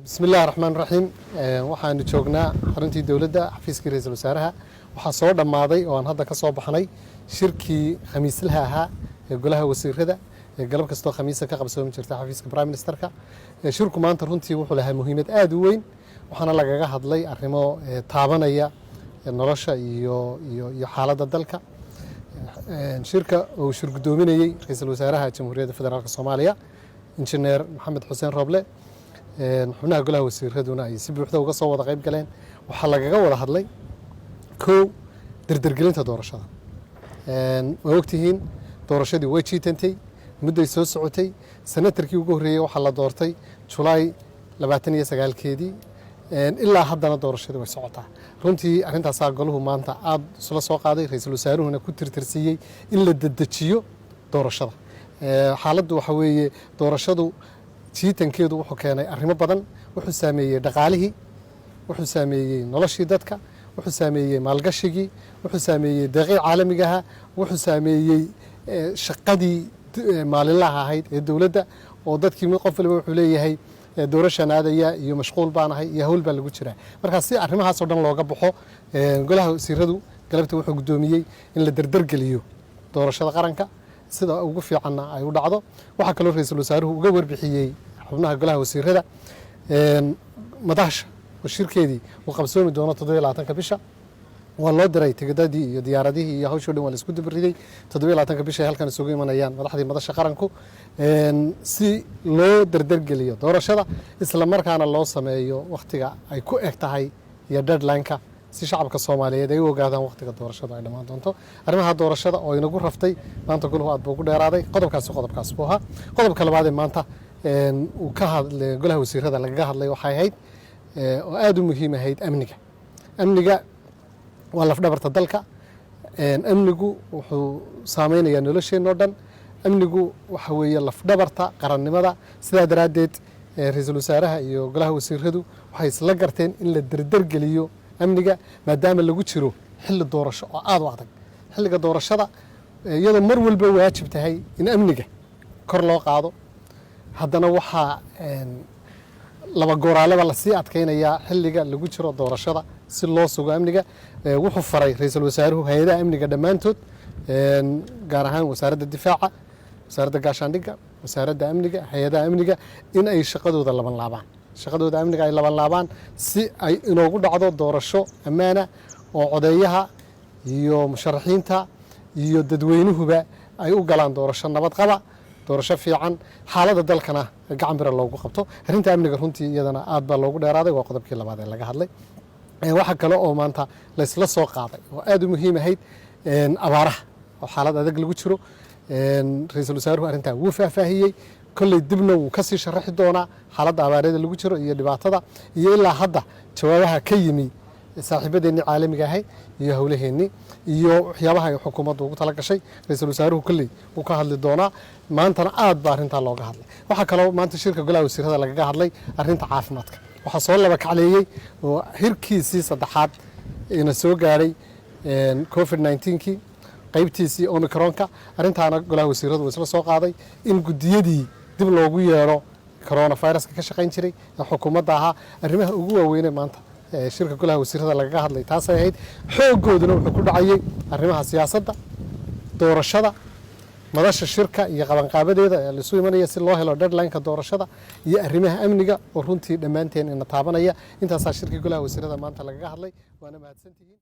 Bismi Illahi Raxmaan Raxiim. Waxaanu joognaa xaruntii dowladda, xafiiskii ra-iisul wasaaraha. Waxaa soo dhammaaday oo aan hadda ka soo baxnay shirkii khamiislaha ahaa ee golaha wasiirada ee galab kastoo khamiisa ka qabsoomi jirta xafiiska prime ministerka. Shirku maanta runtii wuxuu lahaa muhiimad aada u weyn, waxaana lagaga hadlay arrimo taabanaya nolosha iyo xaaladda dalka. Shirka uu shir guddoominayey ra-iisul wasaaraha Jamhuuriyadda Federaalka Soomaaliya, Injineer Maxamed Xuseen Roble, xubnaha golaha wasiiraduna ay si buuxda uga soo wada qayb galeen, waxaa lagaga wada hadlay kow, dardargelinta doorashada. Waa ogtihiin, doorashadii way jiitantay, mudday soo socotay. Senatarkii ugu horreeyey waxaa la doortay Julaay 29-keedii, ilaa haddana doorashadii way socotaa. Runtii arrintaasaa goluhu maanta aada isla soo qaaday, ra-iisul wasaaruhuna ku tirtirsiiyey in la dedejiyo doorashada. Xaaladdu waxa weeye, doorashadu jiitankeedu wuxuu keenay arrimo badan. Wuxuu saameeyey dhaqaalihii, wuxuu saameeyey noloshii dadka, wuxuu saameeyey maalgashigii, wuxuu saameeyey deeqii caalamigaha, wuxuu saameeyey shaqadii maalinlaha ahayd ee dowladda, oo dadkii qof waliba wuxuu leeyahay doorashaan aadaya iyo mashquul baan ahay iyo hawl baa lagu jiraa. Marka si arrimahaasoo dhan looga baxo, golaha wasiiradu galabta wuxuu guddoomiyey in la dardargeliyo doorashada qaranka, sida ugu fiicanna ay u dhacdo. Waxaa kaloo ra-iisul wasaaruhu uga warbixiyey xubnaha golaha wasiirada madasha oo shirkeedii uu qabsoomi doono 27-ka bisha. Waa loo diray tigidadii iyo diyaaradihii iyo hawshii o dhan waa la isku dabariday. 27-ka bisha ay halkan isugu imanayaan madaxdii madasha qaranku, si loo dardargeliyo doorashada, isla markaana loo sameeyo wakhtiga ay ku eg tahay iyo deadline-ka, si shacabka Soomaaliyeed ay u ogaadaan wakhtiga doorashadu ay dhammaan doonto. Arrimaha doorashada oo inagu raftay maanta goluhu aad buu ugu dheeraaday. Qodobkaasi qodobkaas buu ahaa. Qodobka labaad ee maanta uu ka hadlay golaha wasiirada lagaga hadlay waxay ahayd oo aada u muhiim ahayd amniga. Amniga waa lafdhabarta dalka. Amnigu wuxuu saameynayaa nolosheenna oo dhan. Amnigu waxa weeye lafdhabarta qarannimada. Sidaa daraaddeed, ra-iisul wasaaraha iyo golaha wasiiradu waxay isla garteen in la derdergeliyo amniga, maadaama lagu jiro xilli doorasho oo aada u adag. Xilliga doorashada, iyadoo mar walba waajib tahay in amniga kor loo qaado, haddana waxaa laba gooraaleba lasii adkaynayaa xilliga lagu jiro doorashada si loo sugo amniga. Wuxuu faray ra-iisul wasaaruhu hay-adaha amniga dhammaantood, gaar ahaan Wasaaradda Difaaca, Wasaaradda Gaashaandhigga, Wasaaradda Amniga, hay-adaha amniga, in ay shaqadooda laban laabaan, shaqadooda amniga ay laban laabaan, si ay inoogu dhacdo doorasho ammaana oo codeeyaha iyo musharaxiinta iyo dadweynuhuba ay u galaan doorasho nabad qaba, doorasho fiican, xaaladda dalkana gacan bira loogu qabto. Arrinta amniga runtii iyadana aad baa loogu dheeraaday. Waa qodobkii labaad ee laga hadlay. Waxaa kale oo maanta laysla soo qaaday oo aada u muhiim ahayd abaaraha oo xaalad adag lagu jiro. Ra-iisul wasaaruhu arrintaa wuu faahfaahiyey, kolley dibna wuu kasii sharaxi doonaa xaaladda abaareeda lagu jiro iyo dhibaatada iyo ilaa hadda jawaabaha ka yimi saaxiibadeennii caalamiga ahay iyo howlaheennii iyo waxyaabaha ay xukuumaddu ugu tala gashay. Ra-iisul wasaaruhu kolley wuu ka hadli doonaa. Maantana aad baa arrintaa looga hadlay. Waxaa kaloo maanta shirka golaha wasiirada lagaga hadlay arrinta caafimaadka. Waxaa soo laba kacleeyey oo hirkiisii saddexaad ina soo gaadhay COVID 19-kii, qaybtiisii Omicronka. Arrintaana golaha wasiiradu uu isla soo qaaday in guddiyadii dib loogu yeedho coronaviruska ka shaqayn jiray ee xukuumadda ahaa. Arrimaha ugu waaweyne maanta shirka golaha wasiirada lagaga hadlay taasay ahayd. Xooggooduna wuxuu ku dhacayay arrimaha siyaasadda, doorashada, madasha shirka iyo qabanqaabadeeda ee laisu imanaya si loo helo deadline-ka doorashada, iyo arrimaha amniga oo runtii dhammaanteen ina taabanaya. Intaasaa shirkii golaha wasiirada maanta lagaga hadlay. Waana mahadsantihiin.